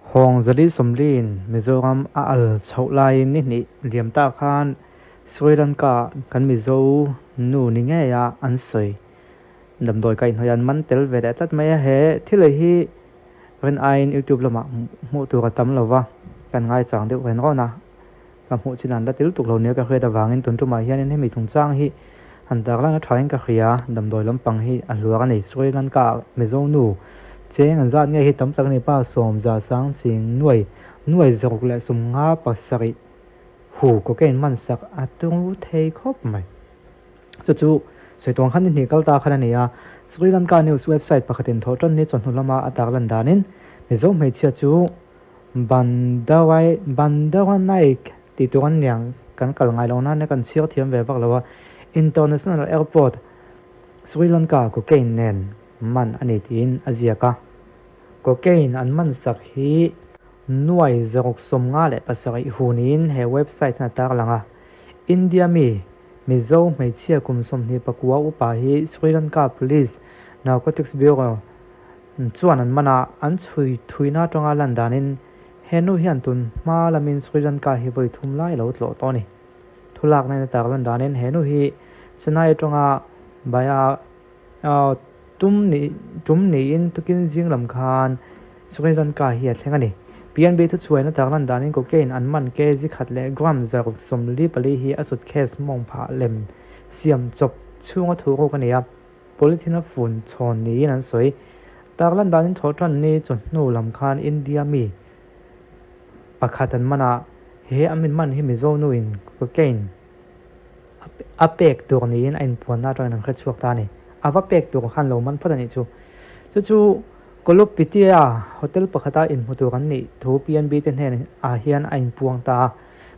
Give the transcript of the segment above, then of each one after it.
Hawng 440 in Mizoram a al chhoh laiin ni hnih liam ta khan Sri Lanka kan Mizo nu ni ngeia an sawi damdawi kaihhnawih an man tel ve leh tlat mai a. He thil ei hi rin aiin YouTube lamah hmuh tur a tam lo va, kan ngaichang deuh ren rawn a. Ka hmuh chin an la til tuk lo nia ka hriat avangin tun tumah hianin hemi chungchang hi han tarlan a thain ka hria. Damdawi lampang hi a hluar a ni. Sri Lanka Mizo nu cheng an zat nge hi tam tak a ni. Pa 10 sang sing nuai nuai 157 hu cocaine hman sak a tung thei khawp mai. Chu chu sawi tuang khan ni hnih kal ta khan a ni a. Sri Lanka news website pakhatin thawh tan ni chawhnu lama a tarlan danin Mizo hmeichhia chu Bandawai Bandaranaike tih tur an niang kan kal ngai lo nan kan chhiar thiam ve vak lo a. International Airport Sri Lanka cocaine nen man a ni tiin a ziak a. Cocaine an man sak hi nuai 657 hu niin he website hian a tarlang a. India mi Mizo hmeichhia kum 29 upa hi Sri Lanka Police Narcotics Bureau chuan an man a, an chhui thuina atanga lan danin he nu hian tun hma lamin Sri Lanka hi vawi thum lai lo tlawh tawh a ni. Thulakna in a tar lan danin he nu hi Chennai atanga Baya tum ni tum niin tukin zing lam khan Sri Lanka hi a thleng a ni. PNB thuchhuain a tar lan danin cocaine an man kg khat leh gram 144 hi a suitcase mawng phah lem siam chawp chhunga thu ruk a ni a. Polythene a fun chhawn niin an sawi. Tarlan danin thawh tan ni chawhnu lam khan India mi pakhat an man a, he a min man hi Mizo nuin cocaine a pek tur niin a inpuanna atangin an hre chhuak ta a ni. A va pek tur khan lo man phawt a nih chu. Chu chu Kolupitia hotel pakhata inhmu tur an nih thu PNB te hnen ah hian a inpuang ta a.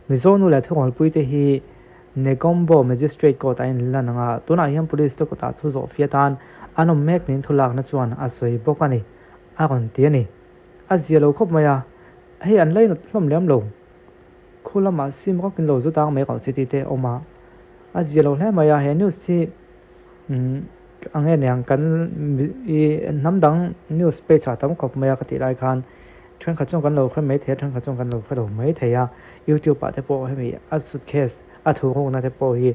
Mizo nu leh thurawlpui te hi Negombo Magistrate Court a inlan ang a, tunah hian Police te kutah thu zawh fiah tan an awm mek niin thulakna chuan a sawi bawk a ni, a rawn ti a ni. A zia lo khawp mai a, hei an lainat hlawm lem lo. Khu lamah sim rawkin lo zut ang mai rawh se tih te a awm a, a zia lo hle mai a, he news hi ang nge niang kan i hnam dang news page ah tam khawp mai a ka tih lai khan thenkhat chuan kan lo hre mai thei a thenkhat chuan kan lo hre lo mai thei a, youtube ah te pawh hemi a suitcase a thu rukna te pawh hi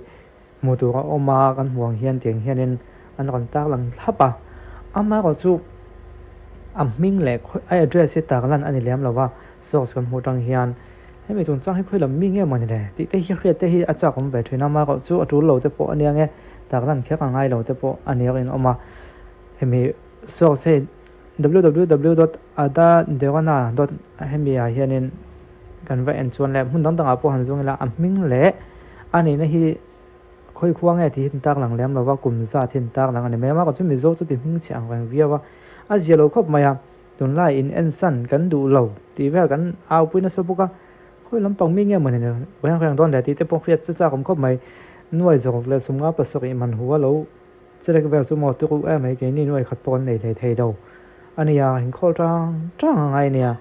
hmuh tur a awm a kan hmuh ang hian tiang hianin an rawn tarlang thlap a, amaherawhchu a hming leh a address hi tarlan a ni lem lo va source kan hmuh atang hian hemi chungchang hi khawi lam mi nge mawni le tih te hi hriat te hi a chak awm ve thin a, amaherawhchu a tul lo te pawh a nia nge tarlan kher a ngai lo te pawh a ni rinawm a, hemi source hei www dot adaderona dot hemi ah hianin kan va en chuan leh hmun dang dangah pawh han zawng ila a hming leh a nihna hi khawi khua nge tih hi an tarlang lem lova kum zat hi an tarlang a ni mai a mahka chu Mizo chu ti hming chhe ang reng viau a a zia lo khawp mai a tunlai in ensan kan duh lo tih vel kan au pui nasa bawk a khawi lampang mi nge mawni reng reng dawn le tih te pawh hriat chu chak awm khawp mai nuai 157 man hu a lo Chilek vel chu maw tuk em mai keini nuai khat pawh kan nei thei thei lo a nia, inkhawlh tang tang a ngai a nia,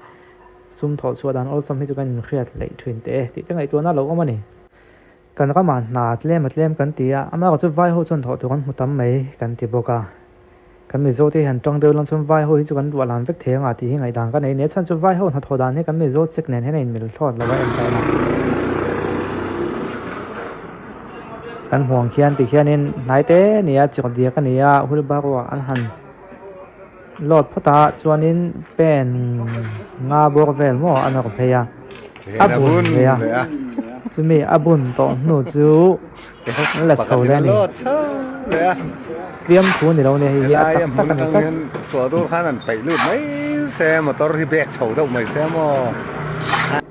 sum thawh chhuah dan awlsam hi chu kan inhriat hleih thin teh e tih te ngaihtuahna a lo awm a ni. Kan ramah hna tlem a tlem kan ti a, amaherawh chu vai ho chuan thawh tur an hmu tam mai kan ti bawk a, kan Mizo te hi han tang deuh lang chuan vai ho hi chu kan ruah lan vek thei anga tih hi ngaihdan ka nei nia, chhan chu vai ho hnathawh dan hi kan Mizo chek nen hian a inmil thlawt lo a en tawn a. Kan huang khian ti khianin hnai te nia chawk diak a ni a wheelbarrow ah an han load phawt a chuanin pen nga bawr vel maw a nawr phei a a bun ve a chumi a bun tawh hnu chu an la chho leh a ni fiamthu a ni lo nia hei hi a tak tak a ni tlat.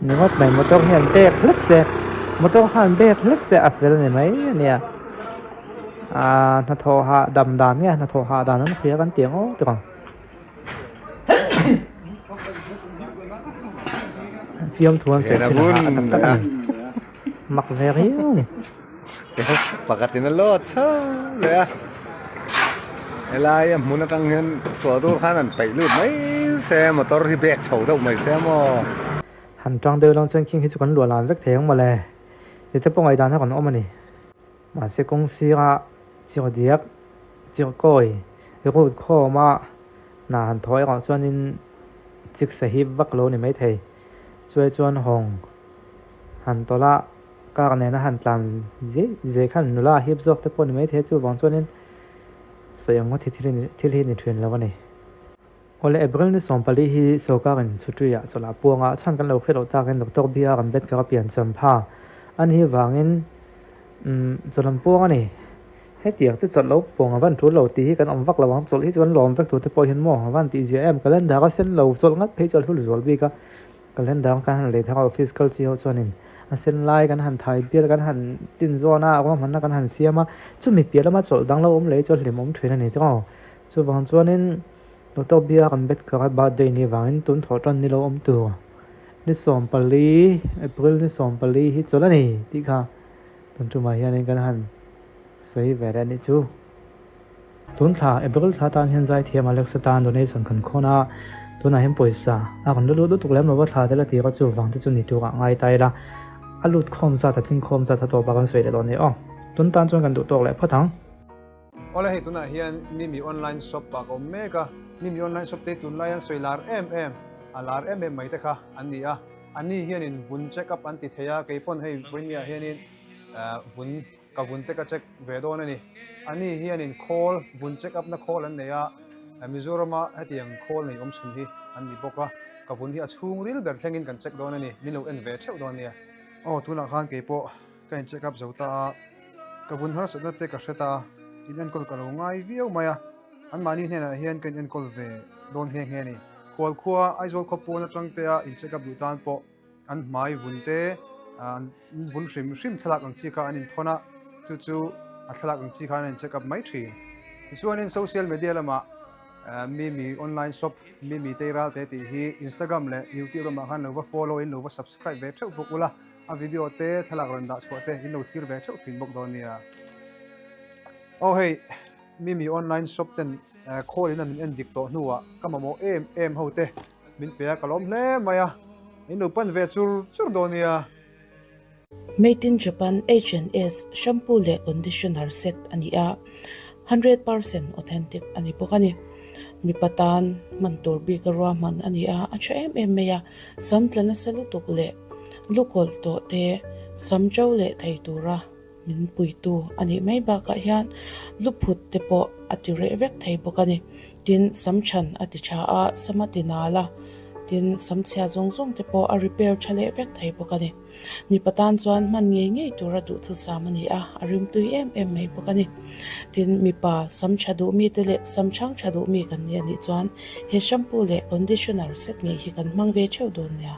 Ni ngawt mai motor hi an pek hlek se motor kha an pek hlek se a fel a ni mai a nia aaa hnathawh hah dam dan nge hnathawh hah dan an hria kan tih ang aw tawh ang fiamthu an sawi thin a hah a tak tak a ni mak ve riau a ni. Pakhatin a lawt chho leh a helai a hmun atang hian suahdur khan an peih lut mai se motor hi bek chho deuh mai se maw. Han tang deuh lang chuan khing hi chu kan luah lan vek thei ang mawle ti te pawh ngaihdan a rawn awm a ni. Mahse kawng sira chirh diak chirh kawi road khawma hna han thawh erawh chuanin. Chik sahip vak lo ni maithei. Chuai chuan hawng han tawlh a, car nena han tlan zeh zeh khan nula a hip zawk te pawh ni maithei a, chuvang chuanin sawi ang ngawt hi thil hi ni thin lo a ni. Awle April ni 14 hi sorkarin chhuṭuiah chawlh a puang a, chhan kan lo hriat loh takin Doctor BR Ambedkar a pian cham pha a ni vangin umm chawlh an puang a ni. Hetiang te chawlh lo puang a van tul lo tih hi kan awm vak lo ang, chawlh hi chuan lawm vek tur te pawh hian maw a van tih zia em, calendar a sen lo chawlh ngat phei chu a hlu zual bik a, calendar kan han lei thar a office kal chi ho chuanin a sen lai kan han thai bial kan han tin zawn a, ruahmanna kan han siam a, chumi piah lama chawlh dang lo awm leh hi chu a hlimawm thin a ni tawh. Chuvang chuanin Doctor BR Ambedkar-a birthday ni vangin tun thawh tan ni lo awm tur ni 14, April ni 14 hi chawlh a ni tih kha tun tumah hianin kan han sawi ve leh a nih chu. Tun thla, April thla tan hian zaithiam Alexa tan donation kan khawn a, tunah hian pawisa a rawn la lut lutuk lem lo va thla te la tir a, chuvang te chu ni turah ngai ta ila, a lut khawm zat a tling khawm zat a tawpah kan sawi leh dawn a ni aw. Tun tan chuan kan duh tawk leh phawt ang. Awle hei tunah hian Mimi online shop ah ka awm mek a, Mimi online shop te hi tunlai an sawi lar em em, a lar em em mai te kha an ni a, ani hianin vun check up an ti thei a, kei pawn hei vawinia hianin vun ka vun te ka check ve dawn a ni. Ani hianin khawl vun check up na khawl an nei a, Mizorama hetiang khawl nei awm chhun hi an ni bawk a, ka vun hi a chhungril ber thlengin kan check dawn a ni, min lo en ve theuh dawn nia. Aw tunah khan kei pawh Ka in check up zo ta a, ka vun harsatna te ka hre ta a, in enkawl ka lo ngai viau mai a, anmahni hnenah hian ka in enkawl ve dawn nghe nghe a ni. Khualkhua Aizawl khawpawn atang te a in check up duh tan pawh an hmai vun te, an vun hrim hrim thlalak ang chi kha an inthawn a, chu chu a thlalak ang chi khan an in check up mai thin. Tichuanin social media lamah Mimi online shop Mimi Teiral te tih hi Instagram leh YouTube lamah khan lo va follow in lo va subscribe ve theuh bawk ula. A video te thlalak rawn dah chhuah te in lo thlir ve theuh thin bawk dawn nia. Aw hei Mimi online shop ten call in a min en dik tawh hnuah ka mamawh em em ho te min pe a ka lawm hle mai a, in lo pan ve chur chur dawn nia. Made in Japan H&S shampoo leh conditioner set a ni a, 100% authentic a ni bawk a ni. Mipa tan hman tur bik a ruahman a ni a, a tha em em mai a, sam tla nasa lutuk leh lu kawlh tawh te sam to leh thei tura min puitu a nih mai bakah hian lu phut te pawh a ti reh vek thei bawk a ni. Tin, sam chhan a ti tha a, sam a ti nal a, tin, sam chhia zawng zawng te pawh a repair tha leh vek thei bawk a ni. Mipa tan chuan hman ngei ngei tura duhthusam a ni a, a rimtui em em mai bawk a ni. Tin, mipa sam tha duh mite leh sam chhang tha duh mi kan ni a nih chuan he shampoo leh conditioner set ngei hi kan hmang ve theuh dawn nia.